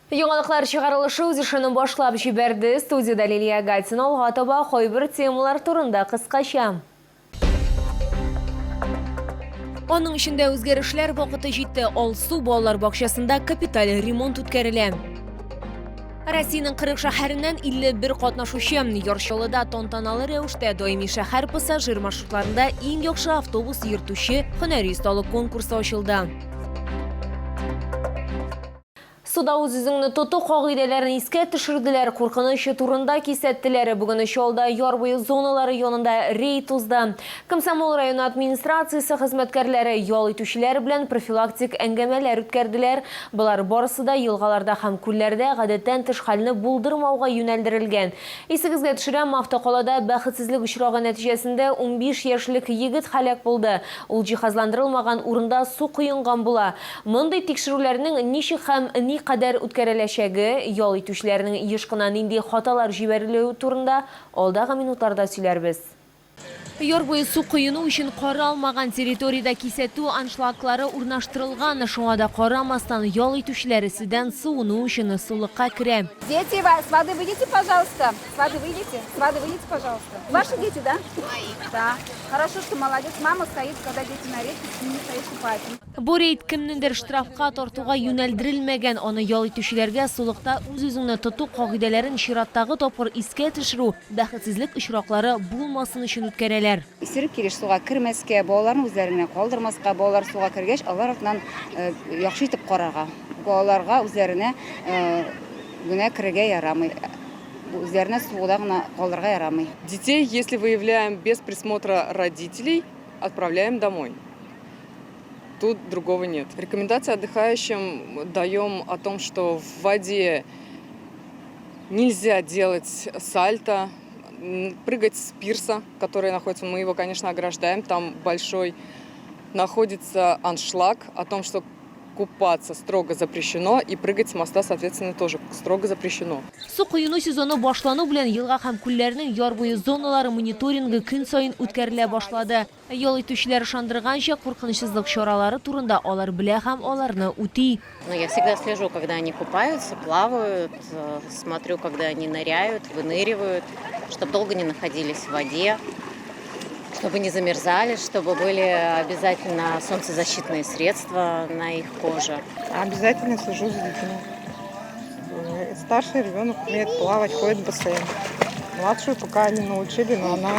Яңалыклар чыгарылышы үз эшен башлап җибәрде. Студиядә Лилия Гатина алга таба кайбер темалар турында кыскача. Аның эчендә үзгәрешләр вакыты җитте. Алсу балалар бакчасында капиталь ремонт үткәрелә. Россиянең 40 шәһәреннән 51 катнашучы Яр Чаллыда тантаналы рәвештә даими шәһәр пассажир маршрутларында иң яхшы автобус йөртүче һөнәри осталык конкурсы ачылды. Суда үз-үзеңне тоту кагыйдәләрен искә төшерделәр, куркынычы турында кисәттеләр. Бүген Чаллыда яр буе зоналары янында рейд узды. Комсомол районы администрациясе хезмәткәрләре ял итүчеләр белән профилактик әңгәмәләр үткәрделәр. Болар барысы да елгаларда һәм күлләрдә гадәттән тыш хәлне булдырмауга юнәлдерелгән. Исегезгә төшерәм, автокалада бәхетсезлек очрагы нәтиҗәсендә 15 яшьлек егет һәлак булды. Ул җиһазландырылмаган урында су коенган була. Мондый тикшерүләрнең ничек һәм никадәр үткәреләчәге, ял итүчеләрнең еш кына нинди хаталар җибәрелүе турында алдагы минутларда сөйләрбез. Яр буе су коену өчен каралмаган территориядә кисәтү аншлаглары урнаштырылган, шуңа да карамастан, ял итүчеләр эсседән суыну өчен сулыкка керә. Дети, с воды выйдите, пожалуйста. С воды выйдите, с воды выйдите, пожалуйста. Ваши дети, да? Мои. Да. Хорошо, что молодец, мама стоит, когда дети на речке, с ними стоит купается. Бу рейд кемнедер штрафка тартуга юнәлдерелмәгән, аны ял итүчеләргә сулыкта үз-үзеңне тоту кагыйдәләрен чираттагы тапкыр искә төшерү, бәхетсезлек очраклары булмасын өчен үткәрәләр. Исерек килеш суга кермәскә, балаларны үзләрен генә калдырмаска, балалар суга кергәч, алар артыннан яхшы итеп карарга. Балаларга үзләренә генә керергә ярамый. Үзләренә суда гына калырга ярамый. Детей, если выявляем без присмотра родителей, отправляем домой. Тут другого нет. Рекомендации отдыхающим даем о том, что в воде нельзя делать сальто, прыгать с пирса, который находится, мы его, конечно, ограждаем, там большой находится аншлаг, о том, что купаться строго запрещено и прыгать с моста, соответственно, тоже строго запрещено. Су коену сезоны башлану белән елга һәм күлләрнең яр буе зоналары мониторингы көн саен үткәрелә башлады. Ял итүчеләр ышандырганча, куркынычсызлык чаралары турында алар белә һәм аларны үти. Ну, я всегда слежу, когда они купаются, плавают, смотрю, когда они ныряют, выныривают, чтобы долго не находились в воде, чтобы не замерзали, чтобы были обязательно солнцезащитные средства на их коже. Обязательно слежу за детьми. Старший ребенок умеет плавать, ходит в бассейн. Младшую пока не научили, но она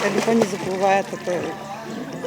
далеко не заплывает. Это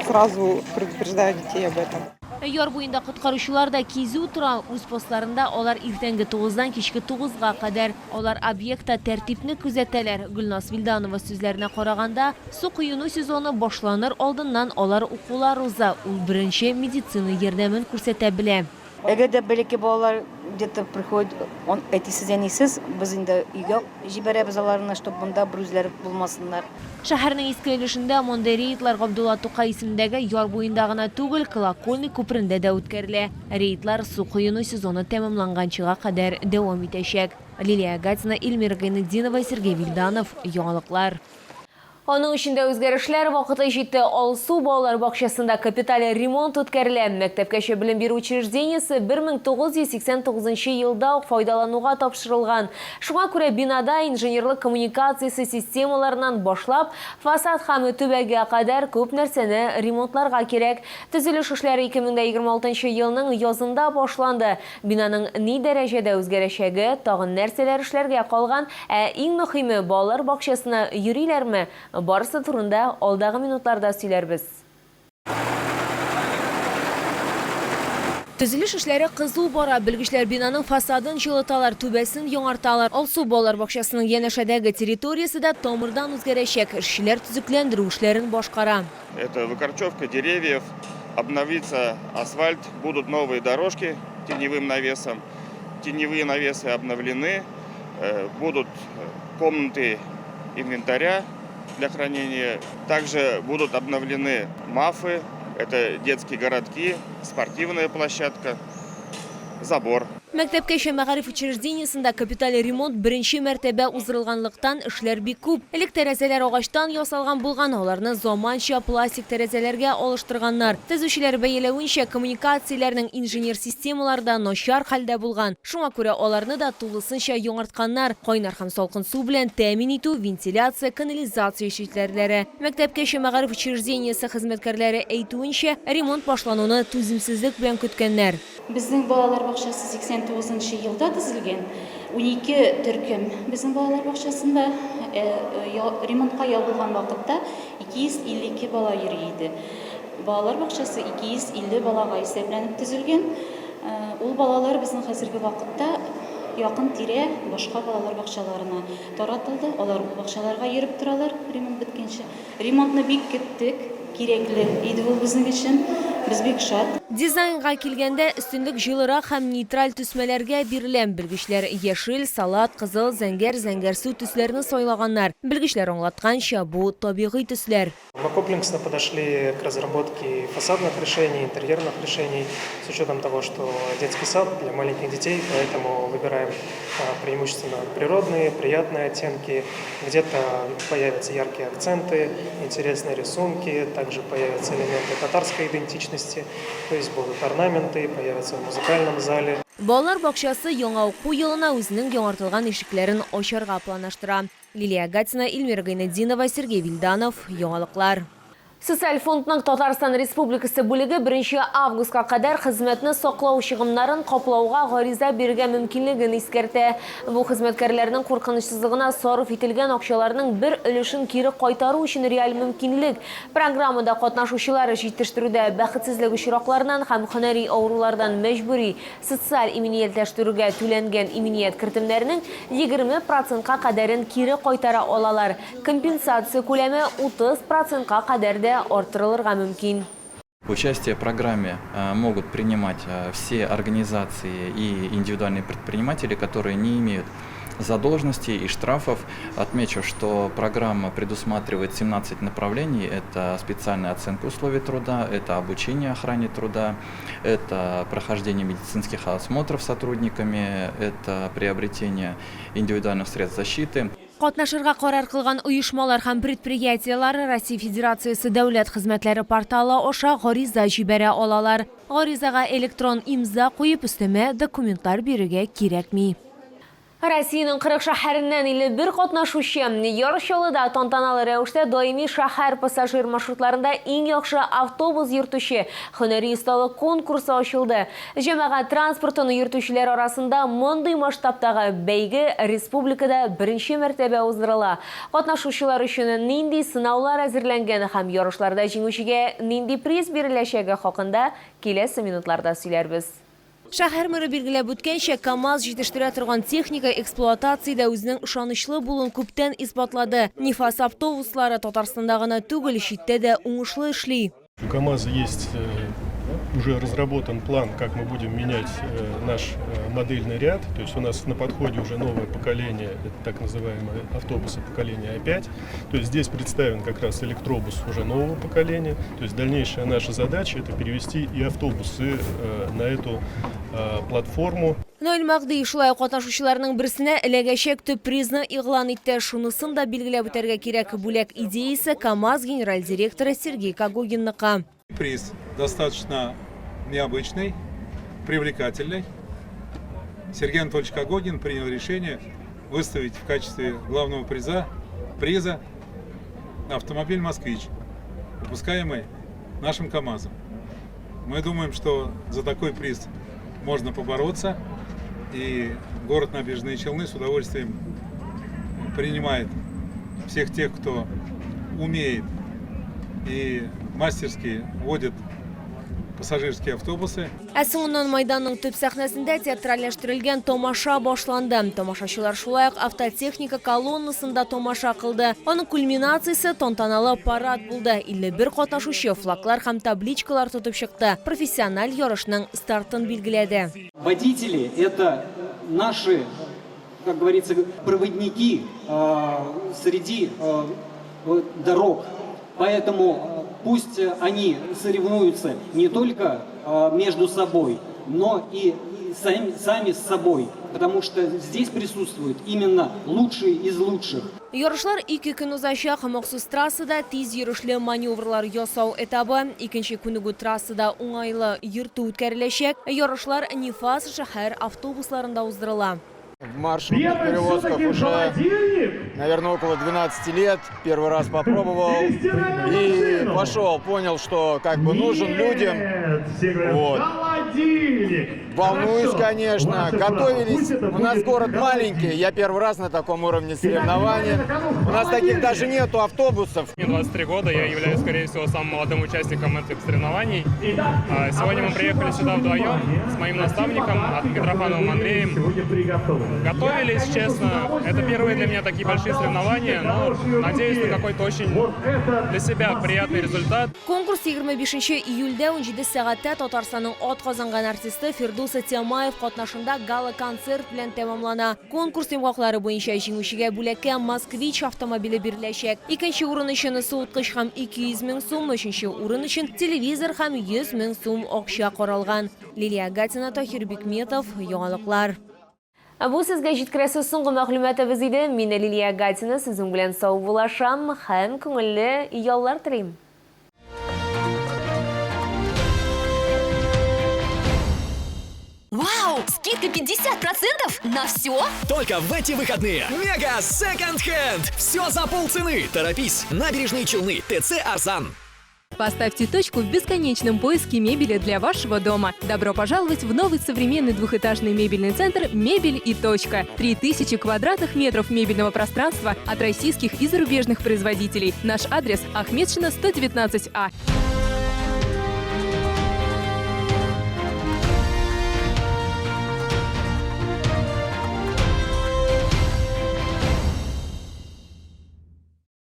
сразу предупреждаю детей об этом. Яр буенда коткаручылар да кизү тора. Үз постларында алар иртәнге 9-дан кичке 9-га кадәр. Алар объектта тәртипне күзәтәләр. Гөлназ Вилданова сүзләренә караганда, су коену сезоны башланыр алдыннан алар укулар уза, ул беренче медицина ярдәмен күрсәтә белә. Әгәр дә бәләкәй балалар где-то приходят, он әтисез, әнисез, без инде өйгә җибәрәбез аларны, чтобы монда берүзләре булмасыннар. Шәһәрнең иске өлешендә мондый рейдлар Габдулла Тукай исемендәге яр буенда гына түгел, Колокольный күперендә дә үткәрелә. Рейдлар су коену сезоны тәмамланганчыга кадәр дәвам итәчәк. Лилия Гатина, Эльмира Гайнетдинова, Сергей Вильданов, Яңалыклар. Аның эчендә үзгәрешләр вакыты җитте. Алсу балалар бакчасында капиталь ремонт үткәрелә. Мәктәпкәчә белем бирү учреждениесе 1989 елда ук файдалануга тапшырылган. Шуңа күрә бинада инженерлык коммуникациясе системаларыннан башлап, фасад һәм түбәгә кадәр күп нәрсәне ремонтларга кирәк. Төзелеш эшләре 2026 елның язында башланды. Бинаның ни дәрәҗәдә үзгәрәчәге, тагын нәрсәләр эшләргә калган, ә иң мөхиме, балалар бакчасына йөриләрме? Барысы турында алдагы минутларда сөйләрбез. Төзелеш эшләре кызу бара. Белгечләр бинаның фасадын җылыталар, түбәсен яңарталар. Алсу балалар бакчасының янәшәдәге территориясе дә тамырдан үзгәрәчәк. Эшчеләр төзекләндерү эшләрен башкара. Это выкорчевка деревьев, обновится асфальт, будут новые дорожки теневым навесом. Теневые навесы обновлены, будут комнаты инвентаря для хранения. Также будут обновлены мафы, это детские городки, спортивная площадка, забор. Мәктәпкәчә мәгариф учреждениесендә капиталь ремонт беренче мәртәбә уздырылганлыктан, эшләр бик күп. Элек тәрәзәләр агачтан ясалган булган, аларны заманча пластик тәрәзәләргә алыштырганнар. Төзүчеләр бәяләвенчә, коммуникацияләрнең инженер системалары да начар хәлдә булган. Шуңа күрә аларны да тулысынча яңартканнар, кайнар һәм салкын су белән тәэмин итү, вентиляция, канализация челтәрләре. Мәктәпкәчә мәгариф учреждениесе хезмәткәрләре әйтүенчә, ремонт башлануны түземсезлек белән көткәннәр. Безнең балалар бакчасы 89 нчы елда төзелгән. 12 төркем безнең балалар бакчасында. Ремонтка ябылган вакытта 252 бала йөри иде. Балалар бакчасы 250 балага исәпләнеп төзелгән. Ул балалар безнең хәзерге вакытта якын-тирә башка балалар бакчаларына таратылды. Алар ул бакчаларга йөреп торалар ремонт беткәнче. Ремонтны бик көттек, кирәкле иде ул безнең өчен. Без бик шат. Дизайнга килгәндә, өстенлек җылырак һәм нейтраль төсмәләргә бирелә. Белгечләр яшел, салат, кызыл, зәңгәр, зәңгәрсу төсләрне сайлаганнар. Белгечләр аңлатканча, бу, табигый төсләр. Мы комплексно подошли к разработке фасадных решений, интерьерных решений, с учетом того, что детский сад для маленьких детей, поэтому выбираем преимущественно природные, приятные оттенки. Где-то появятся яркие акценты, интересные рисунки, также появятся элементы татарской идентичности, то есть будут орнаменты, появятся в музыкальном зале. Балалар бакчасы яңа уку елына үзенең яңартылган ишекләрен ачарга планлаштыра. Лилия Гатина, Эльмира Гайнетдинова, Сергей Вильданов, Яңалыклар. Социаль фондның Татарстан Республикасы бүлеге беренче августка кадәр хезмәтне саклау чыгымнарын каплауга гариза бирергә мөмкинлеген искәртә. Бу хезмәткәрләрнең куркынычсызлыгына сарыф ителгән акчаларның бер өлешен кире кайтару өчен реаль мөмкинлек. Программада катнашучылар җитештерүдә бәхетсезлек очракларыннан һәм һөнәри авырулардан мәҗбүри Социаль иминиятләштерүгә түләнгән иминият кертемнәренең 20 процентка кадәрен кире кайтара алалар. Компенсация күләме 30 процентка кадәр дә арттырылырга мөмкин. Участие в программе могут принимать все организации и индивидуальные предприниматели, которые не имеют задолженностей и штрафов. Отмечу, что программа предусматривает 17 направлений. Это специальная оценка условий труда, это обучение охране труда, это прохождение медицинских осмотров сотрудниками, это приобретение индивидуальных средств защиты. Катнашырга карар кылган оешмалар һәм предприятиеләр Россия Федерациясе Дәүләт хезмәтләре порталы аша гариза җибәрә алалар. Гаризага электрон имза куеп, өстәмә документлар бирергә кирәкми. Россиянең 40 шәһәреннән 51 катнашучы Яр Чаллыда тантаналы рәвештә даими шәһәр пассажир маршрутларында иң яхшы автобус йөртүче һөнәри осталык конкурсы ачылды. Җәмәгать транспортын йөртүчеләр арасында мондый масштабтагы бәйге республикада беренче мәртәбә уздырыла. Катнашучылар өчен нинди сынаулар әзерләнгән һәм ярышларда җиңүчегә нинди приз биреләчәге хакында киләсе минутларда сөйләрбез. Шәһәр мэры билгеләп үткәнчә, КАМАЗ җитештерә торган техника эксплуатациядә үзенең ышанычлы булуын күптән исбатлады. Нефаз автобуслары Татарстанда гына түгел, читтә дә уңышлы эшли. У КАМАЗа есть уже разработан план, как мы будем менять наш модельный ряд. То есть у нас на подходе уже новое поколение, это так называемые автобусы поколения А5. То есть здесь представлен как раз электробус уже нового поколения. То есть дальнейшая наша задача — это перевести и автобусы на эту платформу. Наил Мәһдиев шулай ук катнашучыларның берсенә эләгәчәк төп призны игълан итте. Шунысын да билгеләп үтәргә кирәк, бүләк идеясе КАМАЗ генераль директоры Сергей Когогинныкы. Приз достаточно необычный, привлекательный. Сергей Анатольевич Когогин принял решение выставить в качестве главного приза автомобиль «Москвич», выпускаемый нашим КАМАЗом. Мы думаем, что за такой приз можно побороться, и город Набережные Челны с удовольствием принимает всех тех, кто умеет и мастерски водит пассажирские автобусы. Ә соңыннан майданның төп сәхнәсендә театральләштерелгән тамаша башланды. Тамашачылар шулай ук автотехника колоннасын да тамаша кылды. Аның кульминациясе тантаналы парад булды. 51 катнашучы флаглар һәм табличкалар тотып чыкты. Профессиональ ярышның стартын билгеләде. Водители – это наши, как говорится, проводники среди дорог. Поэтому пусть они соревнуются не только между собой, но и сами с собой, потому что здесь присутствуют именно лучшие из лучших. Ярышлар 2 көн узачак. Махсус трассада тиз йөрешле маневрлар ясау этабы, икенче күнегү трассада уңайлы йөртү үткәреләчәк. Ярышлар Нефаз шәһәр автобусларында уздырыла. В маршрутных перевозках уже, наверное, около 12 лет. Первый раз попробовал и пошел, понял, что как бы нужен людям. Вот. Волнуюсь, конечно. Готовились. У нас город маленький. Я первый раз на таком уровне соревнований. У нас таких даже нету автобусов. Мне 23 года, я являюсь, скорее всего, самым молодым участником этих соревнований. Сегодня мы приехали сюда вдвоем с моим наставником Митрофановым Андреем. Готовились, честно. Это первые для меня такие большие соревнования, но надеюсь на какой-то очень для себя приятный результат. Конкурс 25 июльдә 17 сәгатьтә Татарстанның атказанган артисты Фирдус Тямаев катнашында гала-концерт белән тәмамлана. Конкурс йомгаклары буенча җиңүчегә бүләккә «Москвич» автомобиле биреләчәк. Икенче урын өчен суыткыч һәм 200 мең сум, өченче урын өчен телевизор һәм 100 мең сум акча каралган. Лилия Гатина, Таһир Бикметов, Яңалыклар. Бу сезгә җиткерәсе соңгы мәгълүматыбыз иде. Мин Лилия Гатина сезнең белән саубуллашам һәм күңелле яллар телим. Вау! Скидка 50% на все? Только в эти выходные. Мега Секонд Хенд! Все за полцены! Торопись! Набережные Челны, ТЦ Арзан. Поставьте точку в бесконечном поиске мебели для вашего дома. Добро пожаловать в новый современный двухэтажный мебельный центр «Мебель и точка». 3000 квадратных метров мебельного пространства от российских и зарубежных производителей. Наш адрес: Ахметшина, 119А.